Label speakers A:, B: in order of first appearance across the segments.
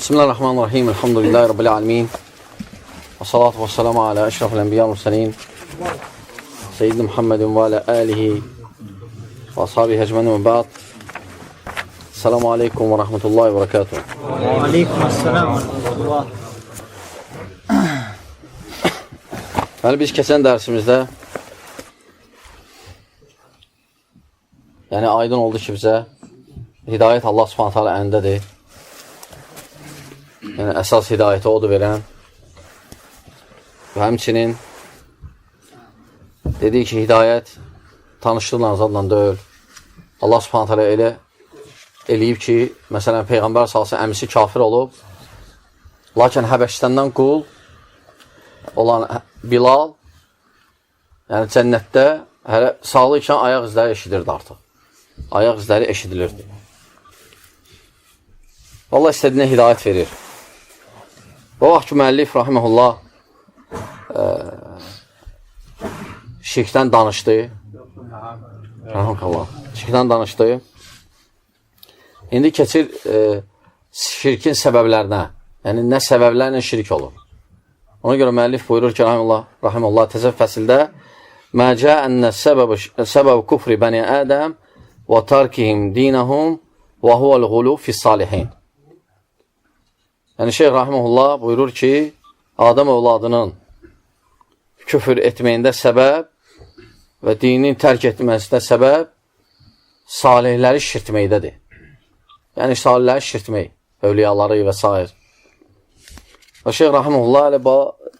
A: Bismillahirrahmanirrahim. Elhamdülillahi Rabbil alemin. Və salatu və selamu alə əşrafil ənbiya mürsəlin. Seyyidina Muhammedin və alə alihi və ashabihi ecmaîn və ba'd. Selamu aleykum və rahmetullahi və berekatuhu.
B: Aleyküm əssalam və rəhmətullah.
A: Bəli, biz keçən dərsimizdə yəni aydın oldu ki bizə hidayət Allah Subhanahu taala əlindədir. Yəni əsas hidayəti odur verən. Və həmçinin dedik ki, hidayət tanışlıqla zadla deyil. Allah Subhanahu taala elə eləyib ki, məsələn peyğəmbər sallallahu əmisi kafir olub, lakin Həbəşistandan qul olan Bilal, yəni cənnətdə hələ sağlı ikən ayaq izləri eşidirdi artıq. Ayaq izləri eşidilirdi. Allah istədiyinə hidayət verir. O vaxt ki, müəllif rahimehullah şirkdən danışdı. Rahimehullah. Şirkdən danışdı. İndi keçir şirkin səbəblərinə. Yəni nə səbəblərlə şirk olur. Ona görə müəllif buyurur ki, rahimehullah təzə fəsildə Mə cəənnə səbəb kufri bəni Ədəm və tarkihim dinəhum və huvəl-ğulu fis-salihin. Yəni Şeyx rahimehullah buyurur ki, Adəm övladının küfür etməyində səbəb və dinin tərk etməsində səbəb salihləri şirtməkdədir. Yəni salihləri şirtmək, övliyaları və s. Və Şeyx rahimehullah elə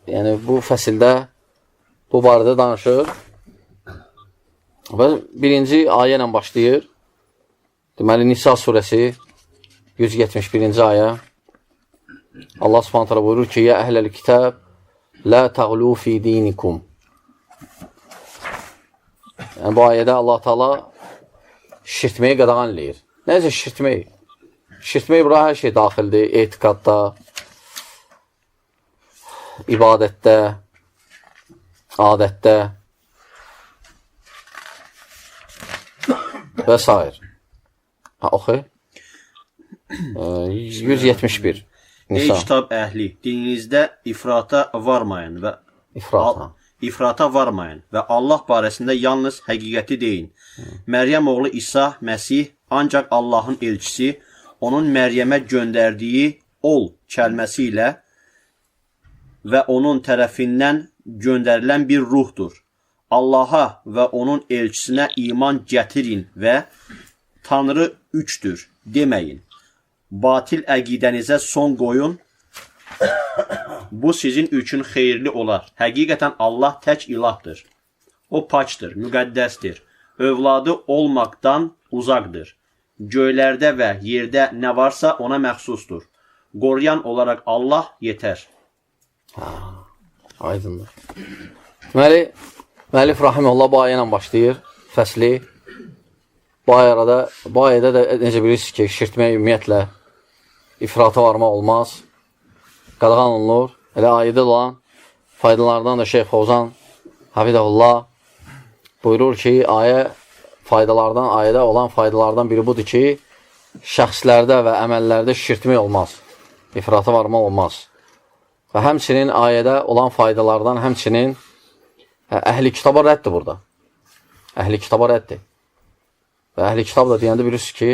A: yəni bu fəsildə bu barədə danışır. Və birinci ayə ilə başlayır. Deməli Nisa surəsi 171-ci ayə. Allah Subhanahu taala buyurur ki: "Ya əhlel kitab, la tağlu fi dinikum." Yəni bu ayədə Allah Taala şirtməyi qadağan eləyir. Necə şirtmək? Şirtmək bura hər şey daxildir, etiqadda, ibadətdə, adətdə və s. Ha, oxu. 171.
C: Ey
A: Nisa.
C: kitab əhli, dininizdə ifrata varmayın və
A: İfrat. Ha.
C: ifrata varmayın və Allah barəsində yalnız həqiqəti deyin. Məryəm oğlu İsa Məsih ancaq Allahın elçisi, onun Məryəmə göndərdiyi ol kəlməsi ilə və onun tərəfindən göndərilən bir ruhdur. Allaha və onun elçisinə iman gətirin və Tanrı üçdür deməyin. Batil əqidənizə son qoyun. Bu sizin üçün xeyirli olar. Həqiqətən Allah tək ilahdır. O pakdır, müqəddəsdir. Övladı olmaqdan uzaqdır. Göylərdə və yerdə nə varsa ona məxsusdur. Qoruyan olaraq Allah yetər.
A: Aydındır. Deməli, müəllif rahimehullah bu ayə ilə başlayır fəsli. Bu ayədə də necə bilirsiniz ki, şirtmək ümumiyyətlə ifrata varmaq olmaz. Qadağan olunur. Elə ayədə olan faydalardan da Şeyx Fovzan hafizəhullah buyurur ki, ayə faydalardan, ayədə olan faydalardan biri budur ki, şəxslərdə və əməllərdə şirtmək olmaz. İfrata varmaq olmaz. Və həmçinin ayədə olan faydalardan həmçinin əhli kitaba rəddir burada. Əhli kitaba rəddir. Və əhli kitab da deyəndə bilirsiniz ki,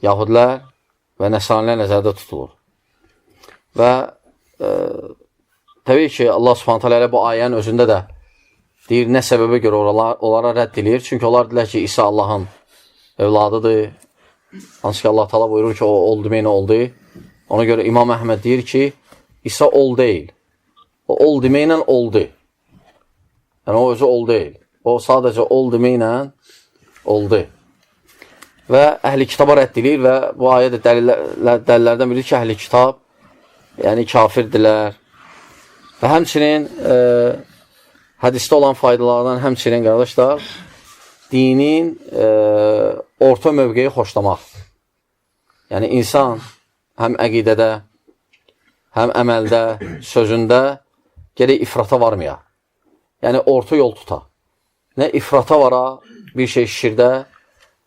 A: yahudlər və nəsranilər nəzərdə tutulur. Və təbii ki, Allah Subhanahu taala elə bu ayənin özündə də deyir, nə səbəbə görə onlara rədd eləyir. Çünki onlar dedilər ki, İsa Allahın övladıdır. Hansı ki, Allah Taala buyurur ki, o ol deməyinə oldu. Ona görə İmam Əhməd deyir ki, İsa ol deyil. O ol deməklə oldu. Yəni o özü ol deyil. O sadəcə ol deməklə oldu. Və əhli kitaba rədd eləyir və bu ayə də dəlillərdən biridir ki, əhli kitab yəni kafirdirlər. Və həmçinin hədisdə olan faydalardan həmçinin qardaşlar dinin orta mövqeyi xoşlamaq. Yəni insan həm əqidədə, həm əməldə, sözündə gerək ifrata varmaya. Yəni orta yol tuta. Nə ifrata vara bir şey şişirdə,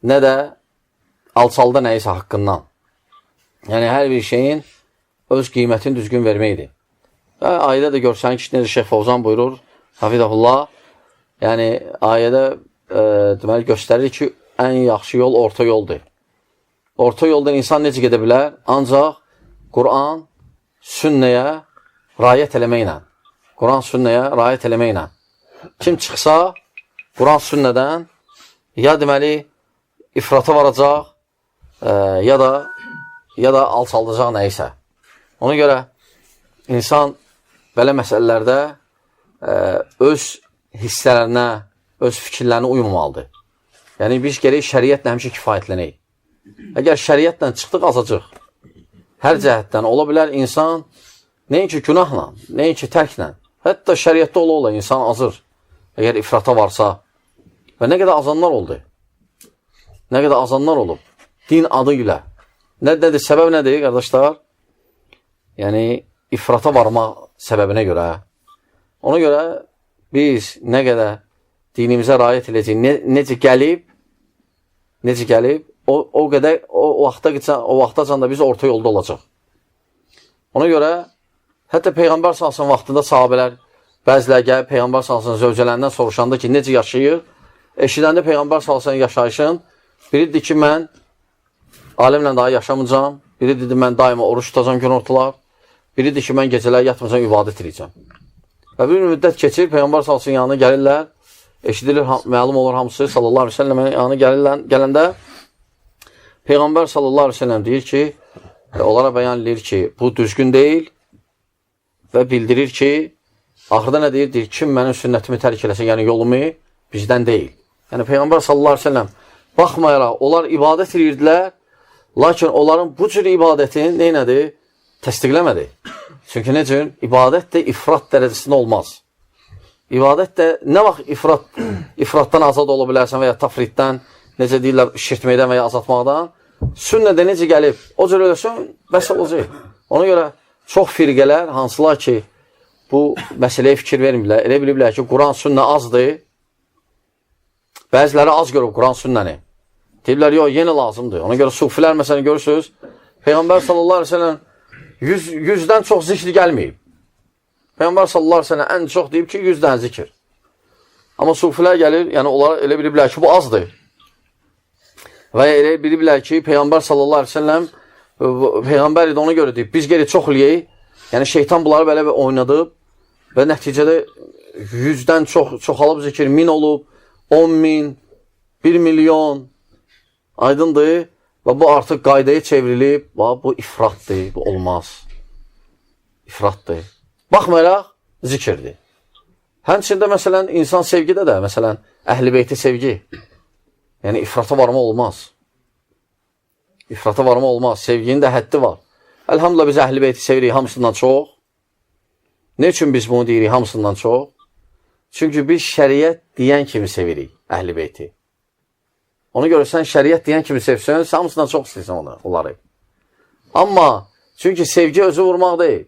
A: nə də alçalda nəyisə haqqından. Yəni, hər bir şeyin öz qiymətini düzgün verməkdir. Və ayədə də görsən ki, necə Şeyx Fovzan buyurur, hafizəhullah, yəni ayədə deməli göstərir ki, ən yaxşı yol orta yoldur. Orta yoldan insan necə gedə bilər? Ancaq Quran sünnəyə riayət eləməklə. Quran sünnəyə riayət eləməklə. Kim çıxsa Quran sünnədən ya deməli ifrata varacaq, ya da alçaldacaq nəyisə. Ona görə insan belə məsələlərdə öz hissələrinə, öz fikirlərinə uymamalıdır. Yəni biz gərək şəriətlə həmişə kifayətlənək. Əgər şəriətlə çıxdıq, azacıq. Hər cəhətdən ola bilər insan nəinki günahla, nəinki tərklə, hətta şəriətdə ola-ola insan azır. Əgər ifrata varsa. Və nə qədər azanlar oldu. Nə qədər azanlar olub. Din adı ilə. Nədir? Səbəb nədir, qardaşlar? Yəni, ifrata varmaq səbəbinə görə. Ona görə biz nə qədər dinimizə riayət eləyəcəyik, necə gəlib, o qədər o vaxtacan da biz orta yolda olacaq. Ona görə hətta Peyğəmbər sallallahu əleyhi vaxtında sahabələr bəziləri gəlib Peyğəmbər sallallahu əleyhi zövcələrindən soruşanda ki, necə yaşayır? Eşidəndə Peyğəmbər sallallahu əleyhi yaşayışın biri dedi ki, mən alimlə daha yaşamayacağam. Biri dedi, mən daima oruç tutacağam günortalar. Biri dedi ki, mən gecələr yatmayacağam, ibadət edəcəm. Və bir müddət keçir, Peyğəmbər sallallahu əleyhi yanına gəlirlər. Eşidilir, məlum olur hamısı sallallahu əleyhi və səlləmin yanına gəlirlər, gələndə Peyğəmbər sallallahu əleyhi və səlləm deyir ki, onlara bəyan edir ki, bu düzgün deyil və bildirir ki, axırda nə deyir? Deyir, kim mənim sünnətimi tərk eləsə, yəni yolumu bizdən deyil. Yəni Peyğəmbər sallallahu əleyhi və səlləm baxmayaraq, onlar ibadət edirdilər, lakin onların bu cür ibadətini neynədi? Təsdiqləmədi. Çünki necə? İbadət də ifrat dərəcəsində olmaz. İbadət də nə vaxt ifratdan azad ola bilərsən və ya tafritdən, necə deyirlər, şirtməkdən və ya azaltmaqdan, sünnədə necə gəlib, o cür eləsən, bəs olacaq. Ona görə çox firqələr, hansılar ki, bu məsələyə fikir vermirlər, elə biliblər ki, Quran sünnə azdır. Bəziləri az görür Quran sünnəni. Deyirlər, yox, yenə lazımdır. Ona görə sufilər, məsələn, görürsünüz, Peyğəmbər sallallahu əleyhi və səlləm 100-dən çox zikr gəlməyib. Peyğəmbər sallallahu əleyhi və səlləm ən çox deyib ki, 100 dənə zikr. Amma sufilər gəlir, yəni onlara elə biliblər ki, bu azdır. Və ya elə biliblər ki, Peyğəmbər sallallahu əleyhi və səlləm Peyğəmbər idi, ona görə deyib, biz geri çox eləyək. Yəni şeytan bunları belə bir oynadıb və nəticədə 100-dən çox çoxalıb zikir, 1000 olub, 10 min, 1 milyon, aydındır. Və bu artıq qaydaya çevrilib, bu ifratdır, bu olmaz. İfratdır. Baxmayaraq, zikirdir. Həmçində, məsələn, insan sevgidə də, məsələn, əhl-i beyti sevgi. Yəni, ifrata varma olmaz. İfrata varma olmaz. Sevginin də həddi var. Elhamdülillah, biz əhl-i beyti sevirik hamısından çox. Ne üçün biz bunu deyirik hamısından çox? Çünki biz şəriət deyən kimi sevirik əhl-i beyti. Ona görə sən şəriət deyən kimi sevsən, sən hamısından çox istəyirsən onu, onları. Amma çünki sevgi özü vurmaq deyil.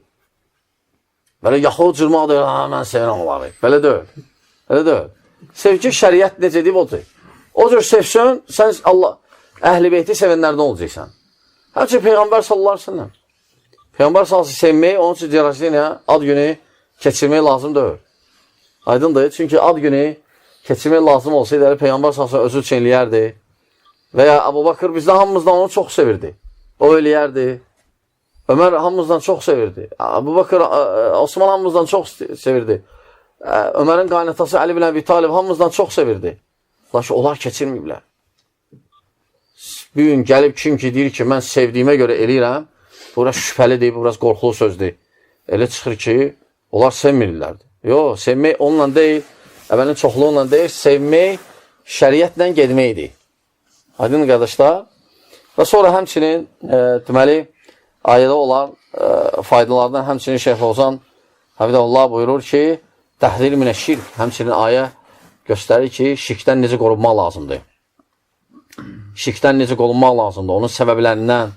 A: Belə yaxı cırmaq deyil, ha, mən sevirəm onları. Belə deyil. Belə deyil. Sevgi şəriət necə deyib odur. O cür sevsən, sən Allah əhl-i beyti sevənlərdən olacaqsan. Həmçinin Peyğəmbər sallallahu əleyhi və səlləm. Peyğəmbər sallallahu əleyhi və səlləm sevmək, onun üçün cərəzliyə ad günü keçirmək lazım deyil. Aydındır. Çünki ad günü keçirmək lazım olsaydı, Peyğəmbər sallallahu əleyhi və səlləm özü üçün eləyərdi. Və ya Əbu Bakır bizdən hamımızdan onu çox sevirdi. O eləyərdi. Ömər hamımızdan çox sevirdi. Əbu Bakır, Osman hamımızdan çox sevirdi. Ömərin qaynatası Əli bin Əbi Talib hamımızdan çox sevirdi. Lakin onlar keçirməyiblər. Bir gün gəlib kim ki deyir ki, mən sevdiyimə görə eləyirəm, bu biraz şübhəlidir, bu biraz qorxulu sözdür. Elə çıxır ki, onlar sevmirlərdi. Yox, sevmək onunla deyil, əvvəlin çoxluğunla deyil, sevmək şəriətlə getməkdir. Aydın qardaşlar. Və sonra həmçinin deməli, ayədə olan faydalardan həmçinin Şeyx Fovzan Həfidəhullah buyurur ki, təhzir minə şirk, həmçinin ayə göstərir ki, şirkdən necə qorunmaq lazımdır. Şirkdən necə qorunmaq lazımdır, onun səbəblərindən,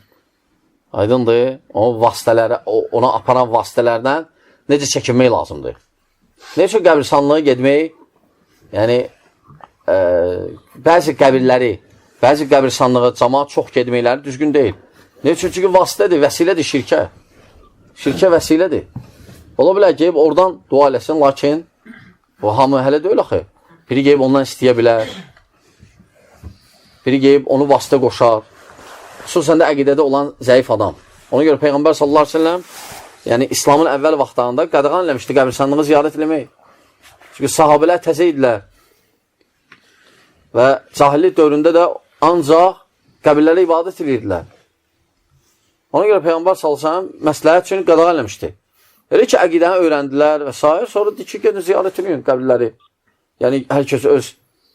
A: aydındır, onun vasitələri, ona aparan vasitələrdən necə çəkinmək lazımdır. Nə üçün qəbirstanlığa getmək, yəni bəzi qəbirləri, bəzi qəbirstanlığa camaat çox getməkləri düzgün deyil. Nə üçün? Çünki vasitədir, vəsilədir şirkə. Şirkə vəsilədir. Ola bilər gəlib oradan dua eləsin, lakin o hamı hələ deyil axı. Biri gəlib ondan istəyə bilər. Biri gəlib onu vasitə qoşar. Xüsusən də əqidədə olan zəif adam. Ona görə Peyğəmbər sallallahu əleyhi və səlləm, yəni İslamın əvvəl vaxtlarında qadağan eləmişdi qəbirstanlığı ziyarət eləmək. Çünki sahabələr təzə idilər. Və cahillik dövründə də ancaq qəbirlərə ibadət edirdilər. Ona görə Peyğəmbər sallallahu əleyhi və səlləm məsləhət üçün qadağan eləmişdi. Elə ki, əqidəni öyrəndilər və s. Sonra dedi ki, gedin ziyarət eləyin qəbirləri. Yəni, hər kəs öz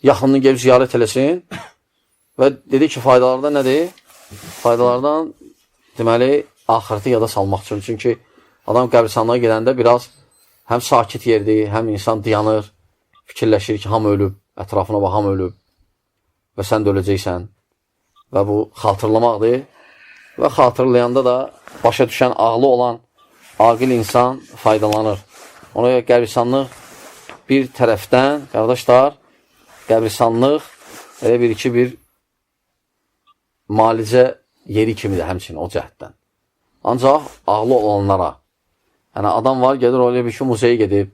A: yaxınını gəlib ziyarət eləsin. Və dedi ki, faydalardan nədir? Faydalardan, deməli, axirəti yada salmaq üçün. Çünki adam qəbirstanlığa gedəndə biraz həm sakit yerdir, həm insan dayanır, fikirləşir ki, hamı ölüb, ətrafına bax, hamı ölüb və sən də öləcəksən. Və bu xatırlamaqdır. Və xatırlayanda da başa düşən, ağlı olan aqil insan faydalanır. Ona görə qəbirstanlıq bir tərəfdən, qardaşlar, qəbirstanlıq elə bir ki, bir müalicə yeri kimidir həmçinin o cəhətdən. Ancaq ağlı olanlara. Yəni, adam var, gedir oraya bir ki, muzeyə gedib,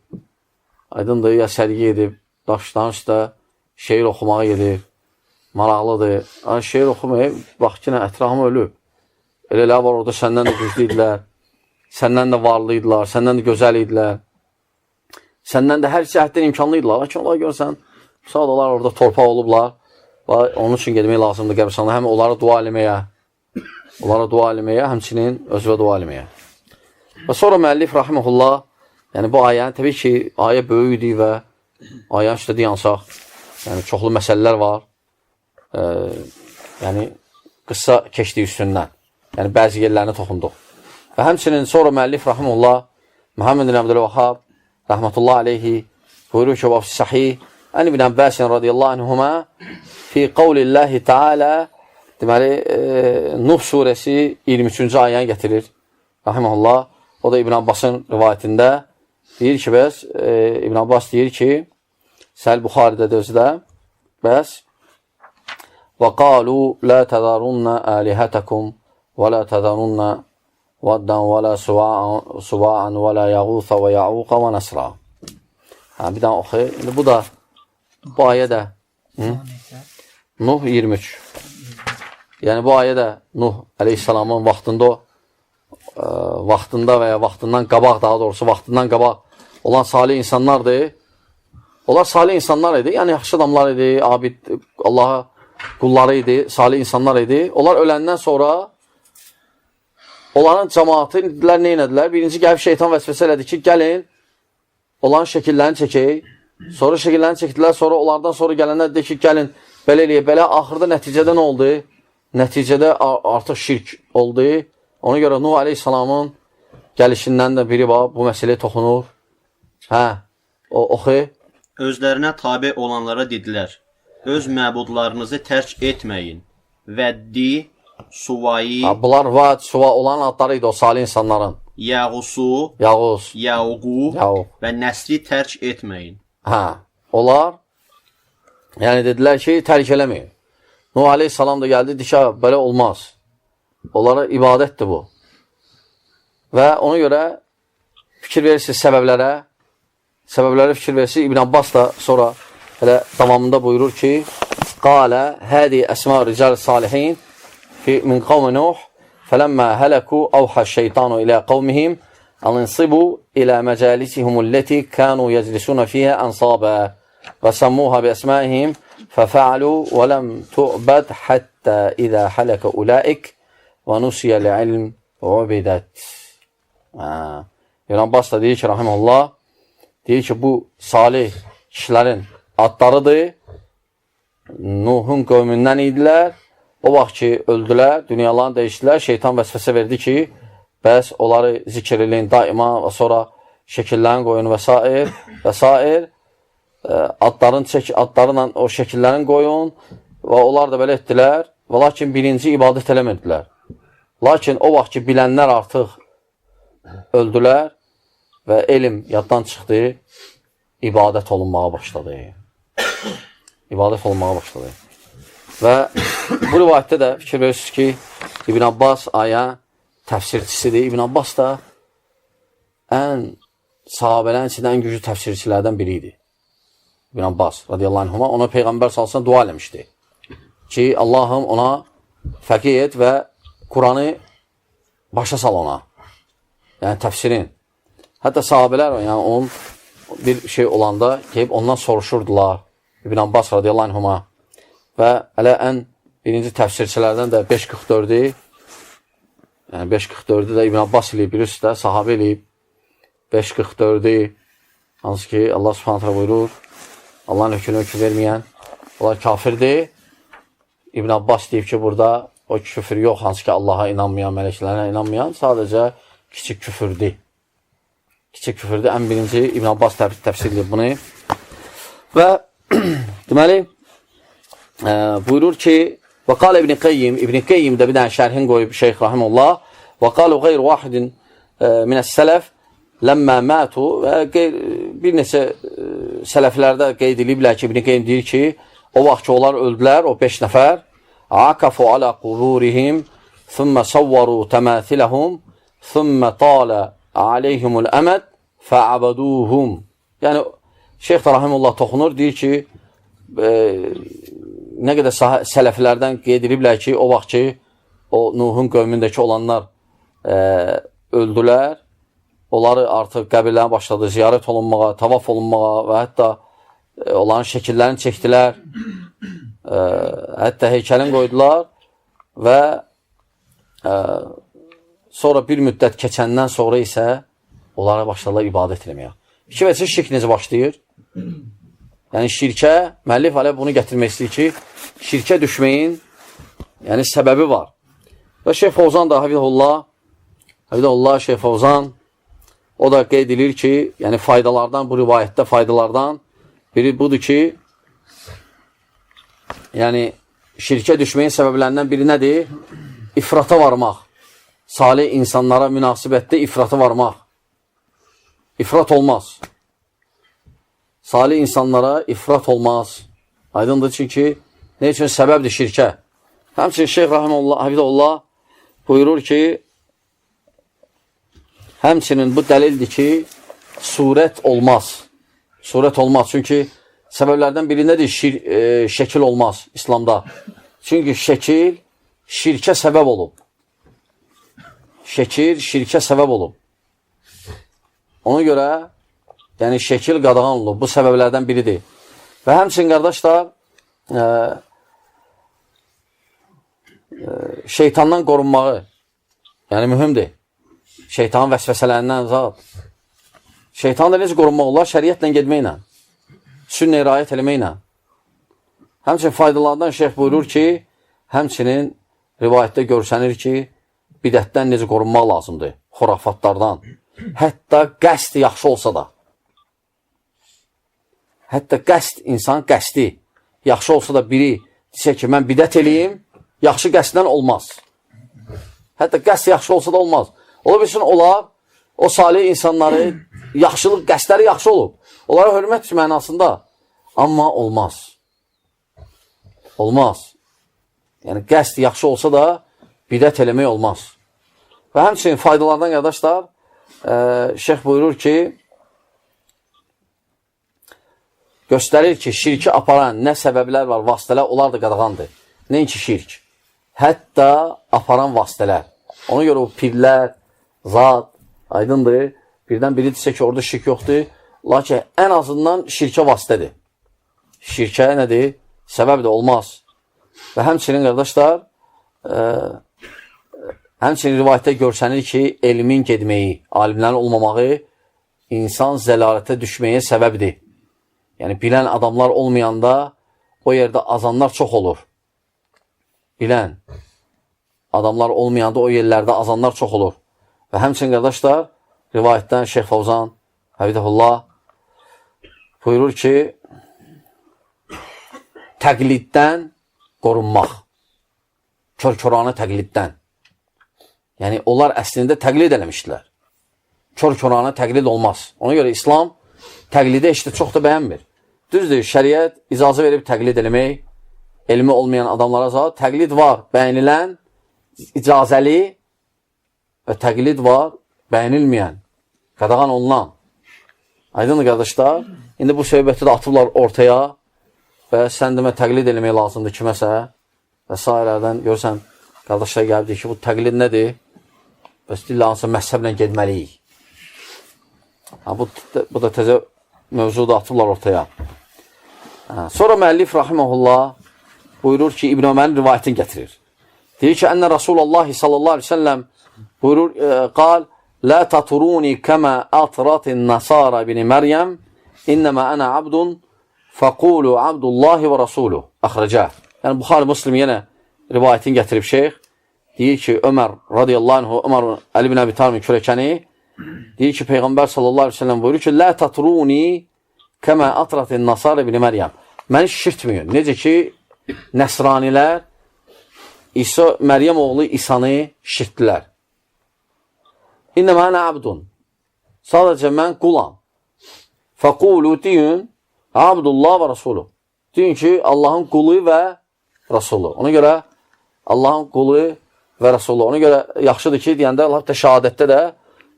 A: aydındır, ya sərgi gedib, daşların üstə şeir oxumağa gedib, maraqlıdır. Yəni, şeir oxumayıb, bax ki, ətrafım ölüb. Elə var orada səndən də güclü idilər, səndən də varlı idilər, səndən də gözəl idilər, səndən də hər cəhətdən imkanlı idilər. Lakin onlar görsən, saat onlar orada torpaq olublar. Və onun üçün getmək lazımdır qəbirstanlığa. Həm onlara dua eləməyə, həmçinin özünə dua eləməyə. Və sonra müəllif rahimehullah, yəni bu ayə, təbii ki, ayə böyük idi və ayənin üstə dayansaq, yəni çoxlu məsələlər var. Yəni qısa keçdi üstündən. Yəni bəzi yerlərinə toxunduq. Və həmçinin sonra müəllif rahimehullah Muhammed ibn Abdülvahhab rəhmətullah aleyhi buyurur ki, və sahih Ən İbn Abbas radiyallahu anhuma fi qavlillahi Teala, deməli Nuh surəsi 23-cü ayəni gətirir rahimehullah. O da İbn Abbasın rivayətində deyir ki, bəs İbn Abbas deyir ki, Səhih Buxaridə də özü də bəs və qalu la təzarunna alihatakum və la təzarunna vaddan və la suva'an və la yağusa və ya'uqa və nasra. Hə, bir daha oxu. İndi bu da bu ayə də Nuh 23. Yəni bu ayə də Nuh əleyhissalamın vaxtında vaxtında və ya vaxtından qabaq, daha doğrusu vaxtından qabaq olan salih insanlardır. Onlar salih insanlar idi. Yəni yaxşı adamlar idi, abid, Allaha qulları idi, salih insanlar idi. Onlar öləndən sonra onların cəmaatı idilər, nə elədilər? Birinci gəlib şeytan vəsvəsə elədi ki, gəlin onların şəkillərini çəkək. Sonra şəkillərini çəkdilər, sonra onlardan sonra gələnlər dedi ki, gəlin belə eləyək, belə. Axırda nəticədə nə oldu? Nəticədə artıq şirk oldu. Ona görə Nuh əleyhissalamın gəlişindən də biri var, bu məsələyə toxunur. Hə, o oxu.
C: Özlərinə tabe olanlara dedilər: Öz məbudlarınızı tərk etməyin. Vəddi, Suvayı,
A: Ha, bunlar Vad, Suva olan adları idi o salih insanların.
C: Yağusu,
A: Yağuz,
C: Yauqu
A: Yauq.
C: və Nəsri tərk etməyin.
A: Hə, onlar yəni dedilər ki, tərk eləməyin. Nuh əleyhissalam da gəldi, dedi ki, belə olmaz. Onlara ibadətdir bu. Və ona görə fikir verirsiniz səbəblərə, səbəblərə fikir verirsiniz. İbn Abbas da sonra elə davamında buyurur ki, Qalə hədi əsma rical salihin fi min qavmi Nuh fələmmə hələku avhə şeytanu ilə qavmihim an insibu ilə məcalisihim elləti kanu yeclisuna fiyhə ansabə və səmmuha bi əsmaihim fəfəalu və ləm tu'bəd həttə idə hələkə ulaik və nusiyəl ilm ubidət. İbn Abbas da deyir ki, rahimehullah, deyir ki, bu salih kişilərin adlarıdır. Nuhun qövmündən idilər. O vaxt ki, öldülər, dünyalarını dəyişdilər. Şeytan vəsvəsə verdi ki, bəs onları zikr eləyin daima və sonra şəkillərini qoyun və s. və s. Adların adlarıyla o şəkillərini qoyun və onlar da belə etdilər. Və lakin birinci ibadət eləmirdilər. Lakin o vaxt ki, bilənlər artıq öldülər və elm yaddan çıxdı, ibadət olunmağa başladı. İbadət olunmağa başladı. Və bu rivayətdə də fikir verirsiniz ki, İbn Abbas ayə təfsirçisidir. İbn Abbas da ən sahabələrin içində ən güclü təfsirçilərdən biri idi. İbn Abbas radiyallahu anhuma ona Peyğəmbər sallallahu dua eləmişdi ki, Allahım ona fəqih et və Quranı başa sal ona. Yəni təfsirin. Hətta sahabələr, yəni onun bir şey olanda gəlib ondan soruşurdular İbn Abbas radiyallahu anhuma. Və hələ ən birinci təfsirçilərdən də 5.44-ü, yəni 5.44-ü də İbn Abbas eləyib, bilirsiniz də, sahabə eləyib. 5.44-ü, hansı ki Allah Subhanahu taala buyurur, Allahın hökmünə hökm verməyən, onlar kafirdir. İbn Abbas deyib ki, burada o küfür yox, hansı ki Allaha inanmayan, mələklərə inanmayan, sadəcə kiçik küfürdür. Kiçik küfürdür. Ən birinci İbn Abbas təfsir edib bunu. Və deməli, buyurur ki, və qal İbn Qayyim, İbn Qayyim də bir dənə şərhin qoyub Şeyx rahimehullah, və qalu qeyr vahidin minəs-sələf ləmmə mətu və bir neçə sələflərdə qeyd ediblər ki, İbn Qayyim deyir ki, o vaxt ki onlar öldülər, o 5 nəfər, akafu ala quburihim, thumma sawwaru təmathiləhum, thumma tala aleyhimul əməd fəabəduhum. Yəni, Şeyx də rahimullah toxunur, deyir ki, nə qədər sələflərdən qeyd ediblər ki, o vaxt ki, o Nuhun qövmündəki olanlar öldülər, onları artıq qəbirlərinə başladı ziyarət olunmağa, tavaf olunmağa və hətta onların şəkillərini çəkdilər, hətta heykəlini qoydular və sonra bir müddət keçəndən sonra isə onlara başladılar ibadət eləməyə. İki vəcə şirk necə başlayır? Yəni şirkə, müəllif hələ bunu gətirmək istəyir ki, şirkə düşməyin yəni səbəbi var. Və Şeyx Fovzan da Həfizəhullah, Şeyx Fovzan o da qeyd edir ki, yəni faydalardan, bu rivayətdə faydalardan biri budur ki, yəni şirkə düşməyin səbəblərindən biri nədir? İfrata varmaq. Salih insanlara münasibətdə ifrata varmaq. İfrat olmaz. Salih insanlara ifrat olmaz. Aydındır çünki nə üçün səbəbdir şirkə? Həmçinin Şeyx Rahimullah, Həfizəhullah buyurur ki, həmçinin bu dəlildir ki, surət olmaz. Surət olmaz. Çünki səbəblərdən biri nədir? Şəkil olmaz İslamda. Çünki şəkil şirkə səbəb olub. Şəkil şirkə səbəb olub. Ona görə yəni şəkil qadağan olub. Bu səbəblərdən biridir. Və həmçinin qardaşlar, şeytandan qorunmağı yəni mühümdür. Şeytanın vəsvəsələrindən zat. Şeytandan da necə qorunmaq olar? Şəriətlə getməklə. Sünnəyə riayət eləməklə. Həmçinin faydalardan şeyx buyurur ki, həmçinin rivayətdə görsənir ki, bidətdən necə qorunmaq lazımdır? Xurafatlardan. Hətta qəsd yaxşı olsa da. Hətta qəsd, insan qəsdi yaxşı olsa da biri desə ki, mən bidət eləyim, yaxşı qəsddən olmaz. Hətta qəsd yaxşı olsa da olmaz. Ola bilsin, onlar, o salih insanları, yaxşılıq, qəsdləri yaxşı olub. Onlara hörmət mənasında. Amma olmaz. Olmaz. Yəni, qəsd yaxşı olsa da bidət eləmək olmaz. Və həmçinin faydalardan qardaşlar, şeyx buyurur ki, göstərir ki, şirki aparan nə səbəblər var, vasitələr, onlar da qadağandır. Nəinki şirk. Hətta aparan vasitələr. Ona görə o pirlər, zat, aydındır. Birdən biri desə ki, orada şirk yoxdur. Lakin ən azından şirkə vasitədir. Şirkə nədir? Səbəb də olmaz. Və həmçinin qardaşlar, həmçinin rivayətdə görsənir ki, elmin gedməyi, alimlərin olmamağı insan zəlalətə düşməyə səbəbdir. Yəni, bilən adamlar olmayanda o yerdə azanlar çox olur. Bilən adamlar olmayanda o yerlərdə azanlar çox olur. Və həmçinin qardaşlar, rivayətdən Şeyx Fovzan, Həfizəhullah buyurur ki, təqliddən qorunmaq. Kör-köranə təqliddən. Yəni, onlar əslində təqlid eləmişdilər. Kör-köranə təqlid olmaz. Ona görə İslam təqlidi heç də çox da bəyənmir. Düzdür, şəriət icazə verib təqlid eləmək, Elmi olmayan adamlara zat, təqlid var, bəyənilən, icazəli və təqlid var, bəyənilməyən, qadağan olunan. Aydındır qardaşlar? İndi bu söhbəti də atıblar ortaya və sən demə təqlid eləmək lazımdır kiməsə və sairələrdən görürsən, qardaşlar gəlib deyir ki, bu təqlid nədir? Bəs deyirlər, hansısa məzhəblə getməliyik. Ha, bu da təzə mövzu da atıblar ortaya. Ha, sonra müəllif rahimehullah buyurur ki, İbn Ömərin rivayətini gətirir. Deyir ki, ənə Rasulullah sallallahu aleyhi ve sellem buyurur, qal, Lə taturuni kəmə atratin nasara ibn Məryəm, innəmə ənə abdun, fəqulu abdullahi və rasuluh. Əxrəcə. Yəni, Buxari Muslim yenə rivayətini gətirib şeyx. Deyir ki, Ömər radiyallahu anhu, Ömər Əli bin Əbi Talibin kürəkəni, deyir ki, Peyğəmbər sallallahu aleyhi ve sellem buyurur ki, Lə taturuni kəmə atratin nasara ibn Məryəm. Məni şişirtməyin. Necə ki, Nəsranilər İsa, Məryəm oğlu İsanı şişirtdilər. İnnəmə ənə abdun. Sadəcə mən qulam. Fəqulu deyin, Abdullah və Rasuluh. Deyin ki, Allahın qulu və Rasulu. Ona görə Allahın qulu və Rasulu. Ona görə yaxşıdır ki, deyəndə Allah da şəhadətdə də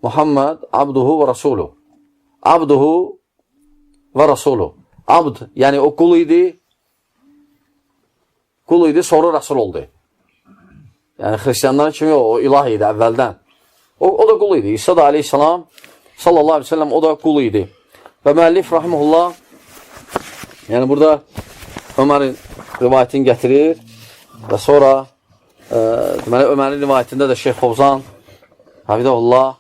A: Muhammed abduhu və Rasuluh. Abduhu və Rasuluh. Abd, yəni o qul idi, qul idi, sonra Rasul oldu. Yəni xristianların kimi o ilah idi əvvəldən. O da qul idi. İsa da aleyhissalam sallallahu aleyhi ve sellem o da qul idi. Və müəllif rahimehullah yəni burada Ömərin rivayətini gətirir və sonra deməli Ömərin rivayətində də Şeyx Fovzan hafizəhullah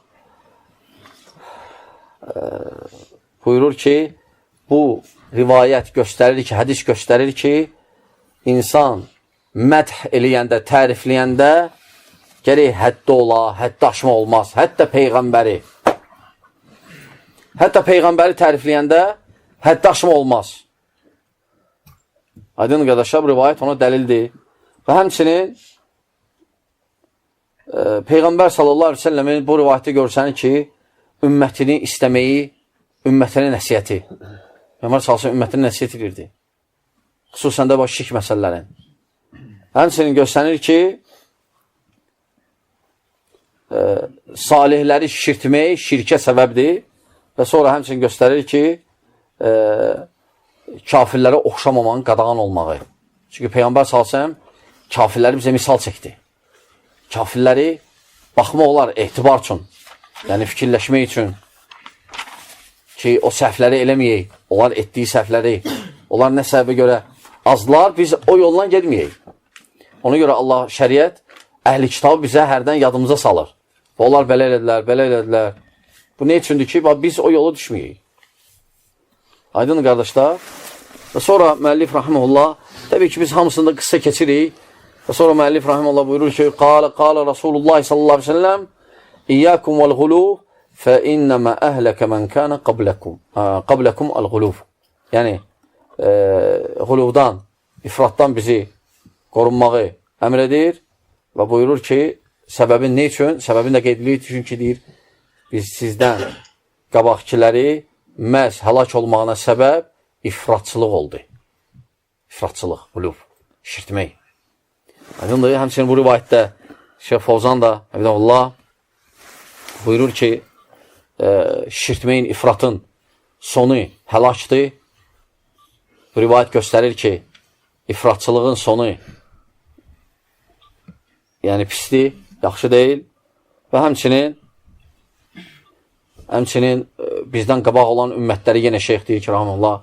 A: buyurur ki, bu rivayət göstərir ki, hədis göstərir ki, insan mədh eləyəndə, tərifləyəndə gərək həddə ola, həddə aşma olmaz. Hətta Peyğəmbəri. Hətta Peyğəmbəri tərifləyəndə həddə aşma olmaz. Aydın qardaşlar, bu rivayət ona dəlildir. Və həmçinin Peyğəmbər sallallahu aleyhi ve sellemin bu rivayətdə görsənir ki, ümmətini istəməyi, ümmətinə nəsihəti. Peyğəmbər sallallahu aleyhi ve sellem ümmətinə nəsihət edirdi. Xüsusən də bax şirk məsələlərin. Həmçinin göstərir ki, salihləri şişirtmək şirkə səbəbdir və sonra həmçinin göstərir ki, kafirlərə oxşamamanın qadağan olmağı. Çünki Peyğəmbər sallallahu əleyhi və səlləm kafirləri bizə misal çəkdi. Kafirləri baxmaq olar etibar üçün, yəni fikirləşmək üçün ki, o səhvləri eləməyək, onlar etdiyi səhvləri, onlar nə səbəbə görə azlar, biz o yolla getməyək. Ona görə Allah şəriət əhli kitabı bizə hərdən yadımıza salır. Və onlar belə elədilər, belə elədilər. Bu nə üçündür ki, bax, biz o yola düşməyək. Aydın qardaşlar. Və sonra müəllif rahimehullah, təbii ki, biz hamısında qısa keçirik. Və sonra müəllif rahimehullah buyurur ki, Qala, qala Rasulullah sallallahu aleyhi ve sellem, İyyəkum vəl-ğuluv, fə innəmə əhləkə mən kənə qabləkum. Qabləkum əl-ğuluv. Yəni, ğuluvdan, ifratdan bizi qorunmağı əmr edir və buyurur ki, səbəbin nə üçün? Səbəbin də qeyd edilir, çünki deyir, biz sizdən qabaqkiləri məhz həlak olmağına səbəb ifratçılıq oldu. İfratçılıq, qulub, şirtmək. Aydındır, həmçinin bu rivayətdə Şeyx Fovzan da, Allah buyurur ki, şirtməyin, ifratın sonu həlakdır. Bu rivayət göstərir ki, ifratçılığın sonu yəni pisdir, yaxşı deyil və həmçinin bizdən qabaq olan ümmətləri yenə şeyx deyir ki, rahmanullah,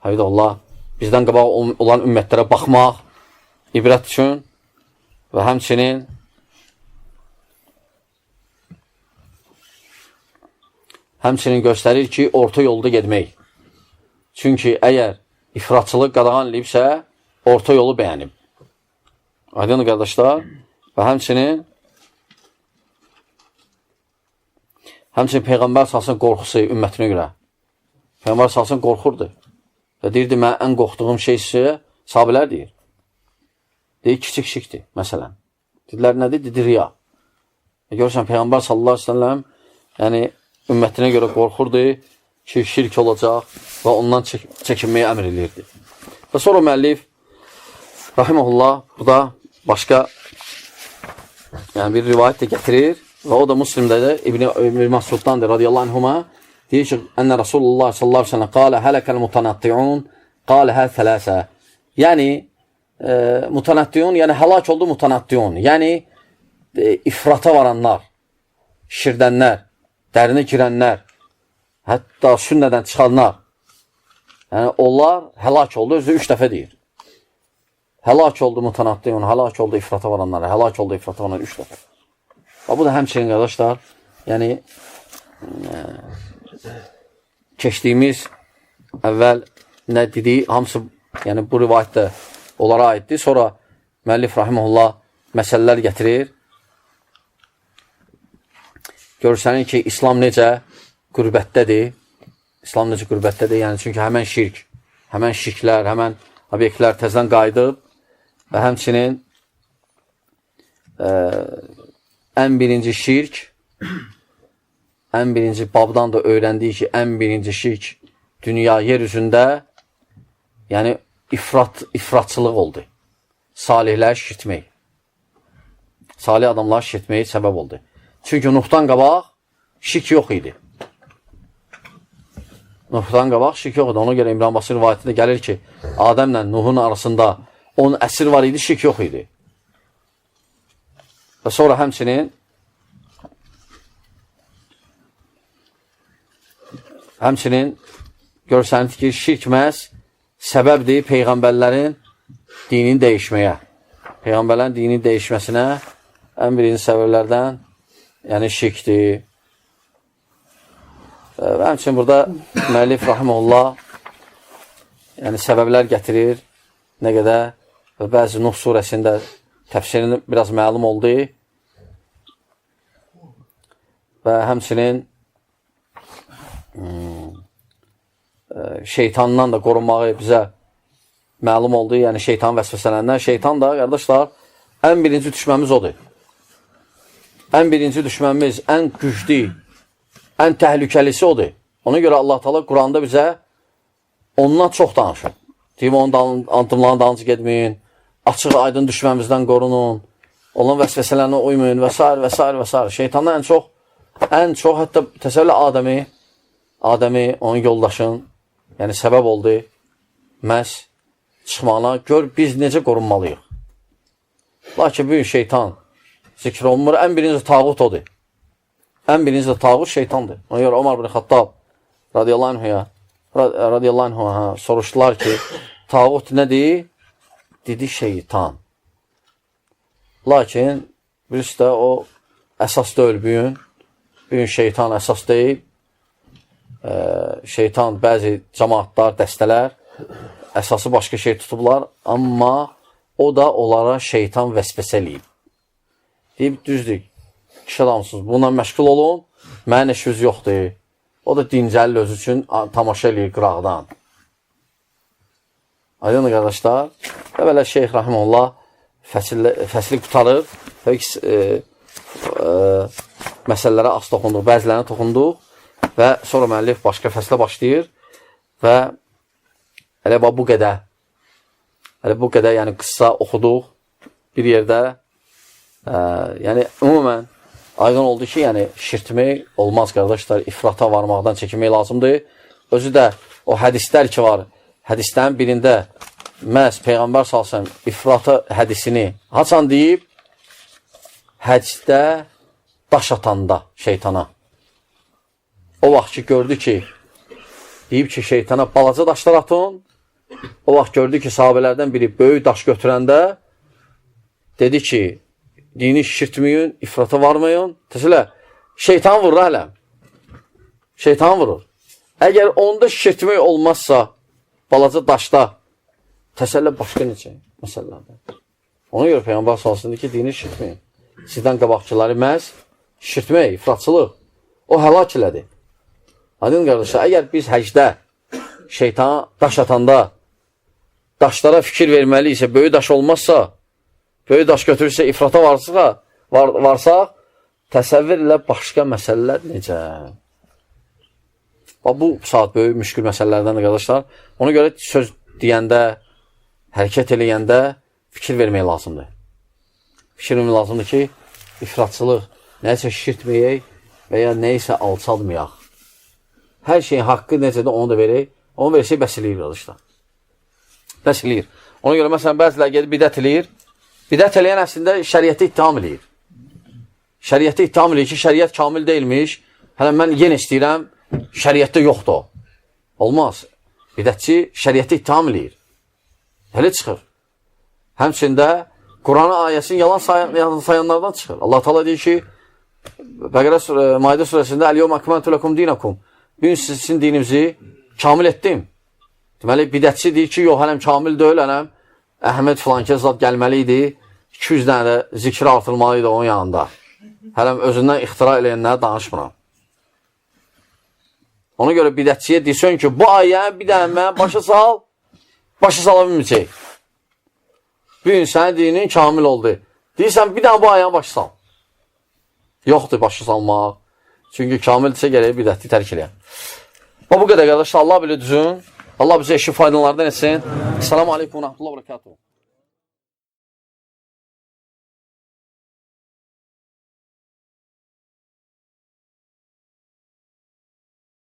A: həfidəllah, bizdən qabaq olan ümmətlərə baxmaq ibrət üçün və həmçinin göstərir ki, orta yolda getmək. Çünki əgər ifratçılıq qadağan eləyibsə, orta yolu bəyənib. Aydın qardaşlar, və həmçinin Peyğəmbər salsın qorxusu ümmətinə görə. Peyğəmbər salsın qorxurdu. Və deyirdi, mən ən qorxduğum şey sizə sahabələr deyir. Deyir, kiçik şirkdir, məsələn. Dedilər, nədir? Dedi, riya. Görürsən, Peyğəmbər sallallahu aleyhi ve sellem, yəni, ümmətinə görə qorxurdu ki, şirk olacaq və ondan çəkinməyi əmr eləyirdi. Və sonra müəllif Rahimehullah burada başqa yəni bir rivayət də gətirir və o da Müslimdə də İbn Məsuddandır radiyallahu anhuma deyir ki, ənə Rasulullah sallallahu aleyhi ve sellem qalə hələkəl mutanatti'un qalə hə thələsə. Yəni mutanatti'un, yəni həlak oldu mutanatti'un. Yəni ifrata varanlar, şirdənlər, dərinə girənlər, hətta sünnədən çıxanlar. Yəni onlar həlak oldu, özü 3 dəfə deyir. Həlak oldu mutanatti'un, həlak oldu ifrata varanlar, həlak oldu ifrata varanlar 3 dəfə. Və bu da həmçinin qardaşlar, yəni keçdiyimiz əvvəl nə dediyi, hamısı yəni bu rivayət də onlara aiddir. Sonra müəllif rahimehullah məsələlər gətirir. Görsənir ki, İslam necə qürbətdədir. İslam necə qürbətdədir? Yəni çünki həmən şirk, həmən şirklər, həmən obyektlər təzədən qayıdıb və həmçinin ən birinci şirk, ən birinci babdan da öyrəndiyi ki, ən birinci şirk dünya yer üzündə, yəni ifratçılıq oldu. Salihlər şirtmək. Salih adamlar şirtməyə səbəb oldu. Çünki Nuhdan qabaq şirk yox idi. Nuhdan qabaq şirk yox idi. Ona görə İmran Basir rivayətində gəlir ki, Adəmlə Nuhun arasında 10 əsr var idi, şirk yox idi. Və sonra həmçinin görsənir ki, şirk məhz səbəbdir peyğəmbərlərin dinini dəyişməyə. Peyğəmbərlərin dinini dəyişməsinə ən birinci səbəblərdən yəni şirkdir. Və həmçinin burada müəllif rahimehullah yəni səbəblər gətirir nə qədər və bəzi Nuh surəsində təfsirini biraz məlum oldu. Və həmçinin şeytandan da qorunmağı bizə məlum oldu. Yəni şeytan vəsvəsələrindən. Şeytan da, qardaşlar, ən birinci düşmənimiz odur. Ən birinci düşmənimiz, ən güclü, ən təhlükəlisi odur. Ona görə Allah Teala Quranda bizə ondan çox danışır. Deyim, onun addımlarının dalınca getməyin, açıq aydın düşmənimizdən qorunun, onun vəsvəsələrinə uymayın və s. və s. və s. Şeytandan ən çox hətta təsəvvürlə Adəmi, onun yoldaşın, yəni səbəb oldu məhz çıxmağına. Gör, biz necə qorunmalıyıq. Lakin bu gün şeytan zikr olunmur. Ən birinci tağut odur. Ən birinci də tağut şeytandır. Ona görə Omar bin Xattab radiyallahu anhuya soruşdular ki, tağut nədir? Dedi şeytan. Lakin birisi də o əsas deyil bu gün. Bu gün şeytan əsas deyil. Şeytan bəzi cəmaatlar, dəstələr əsası başqa şey tutublar, amma o da onlara şeytan vəsvəsə eləyib. Deyib, düzdür, kişi adamsınız, bununla məşğul olun, mənim işiniz yoxdur. O da dincəlir özü üçün, tamaşa eləyir qıraqdan. Aydın qardaşlar, və belə Şeyx rahimehullah fəsli qutarır. Təbii ki, məsələlərə az toxunduq, bəzilərinə toxunduq və sonra müəllif başqa fəslə başlayır və elə bu qədər, elə bu qədər yəni qıssa oxuduq bir yerdə. Yəni ümumən aydın oldu ki, yəni şirtmək olmaz qardaşlar, ifrata varmaqdan çəkinmək lazımdır. Özü də o hədislər ki var, hədislərin birində məhz Peyğəmbər sallallahu əleyhi və səlləm ifrata hədisini haçan deyib? Həcdə daş atanda şeytana. O vaxt ki gördü ki, deyib ki şeytana balaca daşlar atın. O vaxt gördü ki sahabelərdən biri böyük daş götürəndə dedi ki, dini şişirtməyin, ifrata varmayın. Təsələ, şeytan vurur hələ. Şeytan vurur. Əgər onda şişirtmək olmazsa, balaca daşda, təsəllə başqa necə məsələlərdə. Ona görə Peyğəmbər sallallahu əleyhi və səlləm ki, dini şişirtməyin. Sizdən qabaqçıları məhz şişirtmək, ifratçılıq. O həlak elədi. Aydın qardaşlar, əgər biz həcdə şeytana daş atanda daşlara fikir verməliyiksə, böyük daş olmazsa, böyük daş götürürsə, ifrata varsaq, təsəvvür ilə başqa məsələlər necə? Bax, bu saat böyük müşkül məsələlərdəndir, qardaşlar. Ona görə söz deyəndə, hərəkət eləyəndə fikir vermək lazımdır. Fikir vermək lazımdır ki, ifratçılıq, nəyisə şişirtməyək və ya nəyisə alçaltmayaq. Hər şeyin haqqı necədir onu da verək. Onu versək bəs eləyir qardaşlar. Bəs eləyir. Ona görə məsələn bəziləri gedib bidət eləyir. Bidət eləyən əslində şəriəti ittiham eləyir. Şəriəti ittiham eləyir ki, şəriət kamil deyilmiş. Hələ mən yenə istəyirəm, şəriətdə yoxdur o. Olmaz. Bidətçi şəriəti ittiham eləyir. Hələ çıxır. Həmçində Quranın ayəsini yalan sayanlardan çıxır. Allah Teala deyir ki, Bəqərə surə, Maidə surəsində Əl-yevmə əkməltu lekum dinakum. Bu gün sizin dininizi kamil etdim. Deməli bidətçi deyir ki, yox, hələm kamil deyil, hələm Əhməd filankəs zat gəlməli idi. 200 dənə də zikr artırmalı idi onun yanında. Hələm özündən ixtira eləyənlərə danışmıram. Ona görə bidətçiyə desən ki, bu ayəni bir dənə mənə başa sal, başa sala bilməyəcək. Bu gün sənin dinin kamil oldu. Deyirsən, bir dənə bu ayəni başa sal. Yoxdur başa salmaq. Çünki kamildirsə gərək bidəti tərk eləyən. Bu qədər qardaşlar, Allah bilir düzün. Allah bizə eşi faydalardan etsin. Selamun aleykum və rəhmətullah və bərəkatuhu.